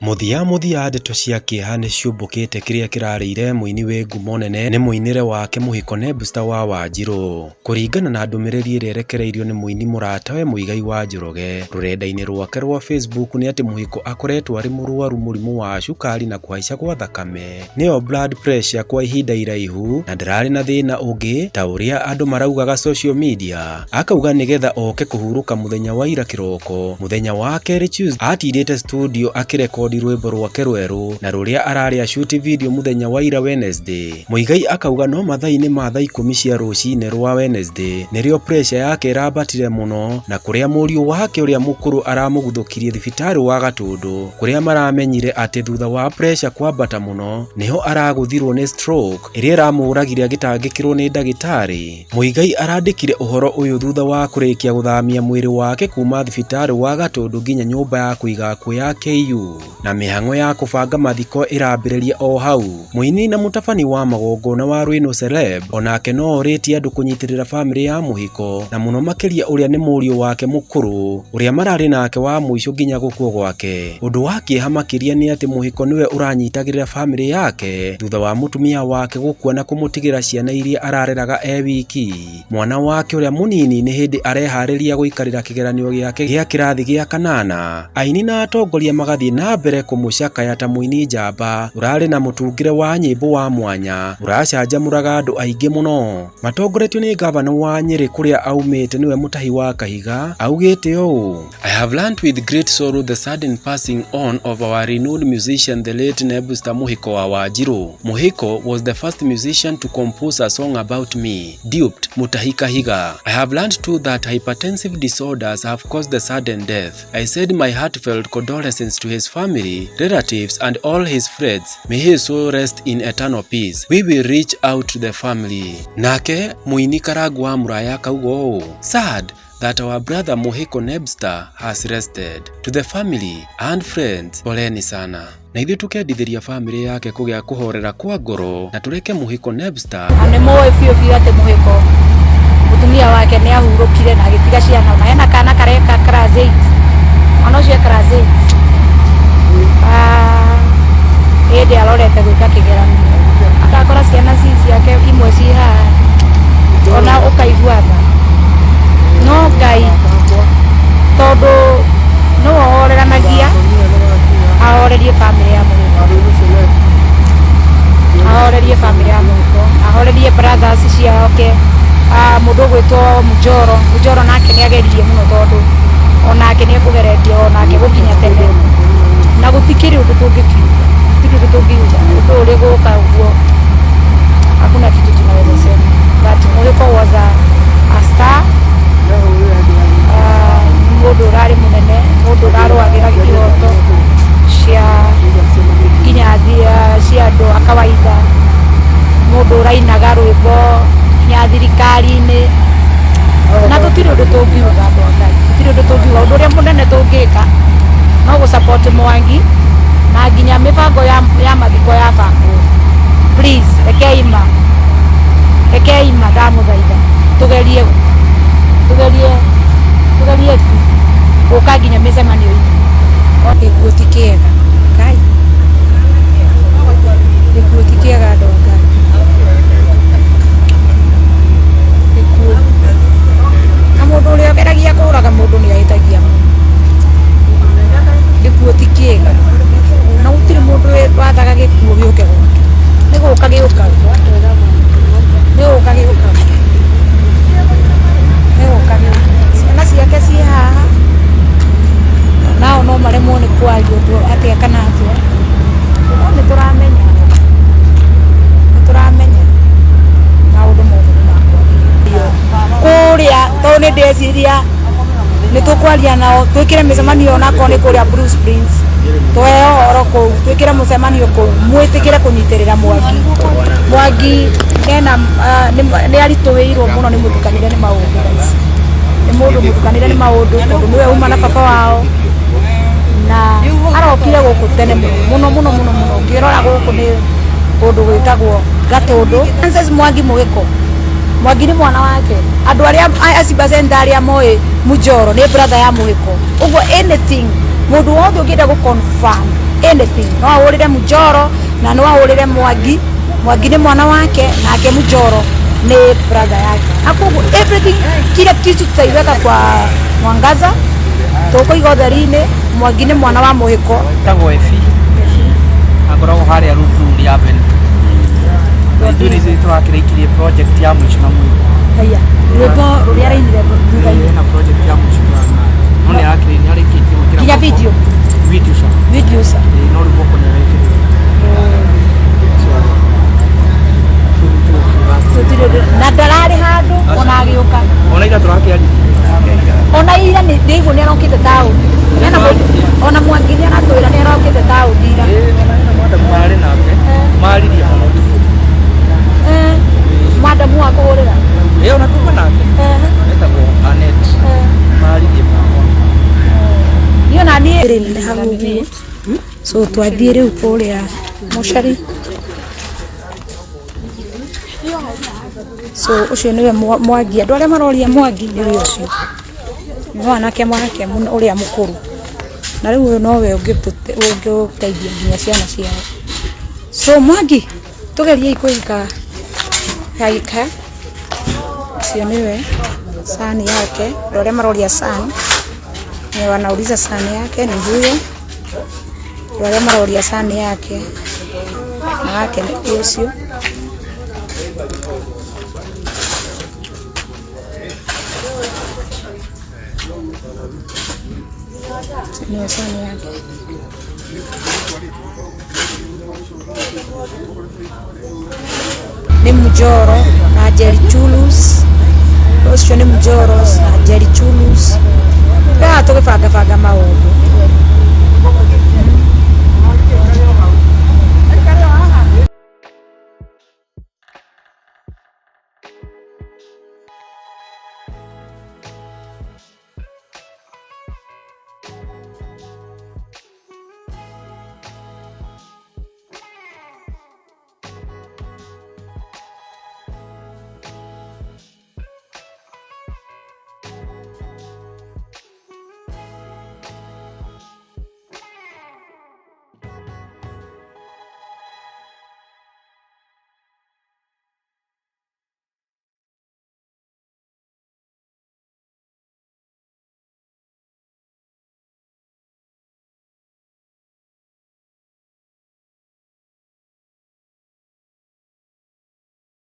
Mũthia mũthia ndeto cia kĩeha nĩciũmbũkĩte kĩrĩa kĩrarĩire mũini wĩ ngumo nene nĩ mũinĩre wake Mũhiko Nebster wa Wanjirũ. Kũringana na ndũmĩrĩri ĩrĩa ĩrekereirio nĩ mũini mũratawe Muigai wa Njoroge rũrenda-inĩ rwake rwa Facebook nĩ atĩ Mũhiko akoretwo arĩ mũrwaru mũrimũ wa cukari na kũhaica gwa thakame nĩyo blood pressure kwa ihinda iraihu na ndararĩ na thĩna ũngĩ ta ũrĩa andũ maraugaga social media. Akauga nĩgetha oke kũhurũka mũthenya wa ira kĩroko mũthenya wa kerĩ Tuesday atindĩte studio akĩrekondi rwĩmbo rwake rwerũ na rũrĩa ararĩ acuti video mũthenya wa ira Wednesday. Muigai akauga no mathaa-inĩ ma thaa 10 cia rũcinĩ rwa Wednesday nĩrĩo pressure yake ĩrambatire mũno na kũrĩa mũriũ wake ũrĩa mũkũrũ aramũguthũkirie thibitarĩ wa Gatũndũ kũrĩa maramenyire atĩ thutha wa pressure kwambata mũno nĩho aragũthirwo nĩ stroke ĩrĩa ĩramũragire agĩtangĩkĩrwo nĩ ndagĩtarĩ. Muigai arandĩkire ũhoro ũyũ thutha wa kũrĩkia gũthamia mwĩrĩ wake kuma thibitarĩ wa Gatũndũ nginya nyũmba ya kũiga akuũ ya KU na mĩhang'o ya kũbanga mathiko ĩrambĩrĩria o hau. Mũini na mũtabani wa magongona wa Rwĩnũ Celeb onake no orĩtie andũ kũnyitĩrĩra bamĩrĩ ya Mũhiko na mũno makĩria ũrĩa nĩ mũriũ wake mũkũrũ ũrĩa mararĩ nake wa mũico nginya gũkua gwake. Ũndũ wa kĩeha makĩria nĩ atĩ Mũhiko nĩwe ũranyitagĩrĩra bamĩrĩ yake thutha wa mũtumia wake gũkua na kũmũtigĩra ciana iria arareraga e wiki. Mwana wake ũrĩa mũnini nĩ hĩndĩ areharĩria gũikarĩra kĩgeranio gĩake gĩa kĩrathi gĩa kanana. Aini na atongoria magathiĩ na mbere kũmũcakaya ta mũini njamba ũrarĩ na mũtungĩre wa nyĩmbo wa mwanya ũracanjamũraga andũ aingĩ mũno. Matongoretio nĩ ngavana wa Nyĩrĩ kũrĩa aumĩte nĩwe Mũtahi wa Kahiga augĩte ũũ: I have learnt with great sorrow the sudden passing on of our renowned musician the late Nebster Muhiko wa Wanjiru. Muhiko was the first musician to compose a song about me, duped Mutahi Kahiga. I have learned too that hypertensive disorders have caused the sudden death. I send my heartfelt condolences to his family, relatives and all his friends. May his soul rest in eternal peace. We will reach out to the family. Nake mũini Karangũ wa Mũraya akauga ũũ: Sad that our brother Muhiko Nebster has rested. To the family and friends, poleni sana. Na ithuĩ tũkendithĩria bamĩrĩ yake kũgĩa kũhorera kwa ngoro na tũreke Muhiko Nebster Na nĩ moĩ biũ biũ atĩ Mũhiko mũtumia wake nĩ ahurũkire na agĩtiga ciana na hena kana kareka class 8, mwana ũcio e class 8. Ah, hĩndĩ arorete gwĩka kĩgeranio akakora ciana ci ciake imwe ci haha ona ũkaigua tha no Ngai tondũ nĩwe ũhoreranagia ahorerie bamĩrĩ ya Mũhiko, ahorerie bamĩrĩ ya Mũhiko, ahorerie brothers ciake. Ah, mũndũ ũgwĩtwo Mũnjoro, Mũnjoro nake nĩ ageririe mũno tondũ onake nĩ ekũgeretie onake gũkinya tene na gũtikĩrĩ ũndũ tũngĩkiuga, gũtirĩ ũndũ tũngiuga ũndũ ũrĩ gũka ũguo, hakuna kitu tunaweza sema, but Mũhiko was a star. Ah, nĩ mũndũ ũrarĩ mũnene, mũndũ ũrarũagĩra ihoto cia nginya thia cia andũ a kawaida, mũndũ ũrainaga rwĩmbo nginya thirikari-inĩ na tũtirĩ ũndũ tũngiuga andũ a Ngai, tũtirĩ ũndũ tũngiuga. Ũndũ ũrĩa mũnene tũngĩka no gũ support Mwangi na nginya mĩbango ya mathiko yabangwo. Please, rekei ma rekei ma ndamũthaitha tũgerie tũgerie tũgerie tu gũka nginya mĩcemanio-inĩ. Gĩkuũ ti kĩega Ngai, gĩkuũ ti kĩega andũ a Ngai, gĩkuũ na mũndũ ũrĩa ũgeragia kũraga mũndũ nĩ ahĩtagia mũno. Gĩkuũ ti kĩega na gũtirĩ mũndũ wathaga gĩkuũ gĩũke gwake, nĩ gũka gĩũkaga, nĩ gũka gĩũkaga, nĩ gũka gĩũkaga. Ciana ciake ciĩ haha nao no maremwo nĩ kwaria ũndũ atĩa kana atĩa, no nĩ tũramenya, nĩ tũramenya maũndũ mothe nĩ makwagĩrĩrio kũrĩa tondũ nĩ ndeciria nĩ tũkwaria nao twĩkĩre mĩcemanio onakorwo nĩ kũrĩa Blue Springs, tũheo ũhoro kũu, twĩkĩre mũcemanio kũu, mwĩtĩkĩre kũnyitĩrĩra Mwangi. Mwangi ena nĩ aritũhĩirwo mũno, nĩ mũtukanĩre nĩ maũndũ thaa ici, nĩ mũndũ mũtukanĩre nĩ maũndũ tondũ nĩwe uma na baba wao na arokire gũkũ tene mũno mũno mũno mũno mũno. Ũngĩrora gũkũ nĩ kũndũ gwĩtagwo Gatũndũ. Francis Mwangi Mũgĩko, Mwangi nĩ mwana wake. Andũ arĩa a Simba Center arĩa moĩ Mũnjoro nĩ brother ya Mũgĩko, ũguo anything mũndũ wothe ũngĩenda gũ confirm Anything no ahũrĩre Mjoro na no ahũrĩre Mwangi. Mwangi nĩ mwana wake nake Mjoro nĩ brother yake, na koguo everything, kila kitu tutaiweka kwa mwangaza, tũkũiga ũtheri-inĩ. Mwangi nĩ mwana wa mũhĩko. Tagwo Ebi, akoragwo harĩa Luthuli Avenue. Na ithuĩ nĩ ithuĩ tũrakĩrĩkirie project ya mũico na mũico. Haya, rwĩmbo rũrĩa arainire thutha-inĩ. Na project ya mũico no nĩ arakĩrĩ nĩ arĩkĩtie gwĩkĩra nginya video. Video sa. Video sa. Ĩĩ, no rĩu guoko nĩ arekĩrire. So rĩu tũkiuga Tũtirĩ na ndararĩ handũ ona agĩũka. Ona ira tũrakĩaria. Ona ira nĩ ndĩigua nĩ arokĩte taũni. Ena ona Mwangi nĩ aratwĩra nĩ arokĩte taũni ira. Ĩĩ, ona ena madamu mararĩ nake, maririe mũno ũtukũ. Eh, madamu wa kũhũrĩra. Ĩĩ, ona tuma nake. Etagwo Annette. Maririe mũno. Niĩ ona niĩ rĩ hau ũguo, so twathiĩ rĩu kũrĩa mocarĩ. So ũcio nĩwe Mwangi, andũ arĩa maroria Mwangi nĩwe ũcio, nĩ mwanake wake ũrĩa mũkũrũ, na rĩu ũyũ nowe ũngĩteithia nginya ciana ciao. So Mwangi, tũgeriei kwĩka haika. Ũcio nĩwe son yake, andũ arĩa maroria son, ni wanauliza son yake ni huyo. Andũ arĩa maroria son yake na wake nĩ ũcio. Nĩwe son yake. Nĩ Mjoro na Jerry Chulus, ũcio nĩ Mjoro na Jerry Chulus. Rĩu tũgĩbangabanga maũndũ.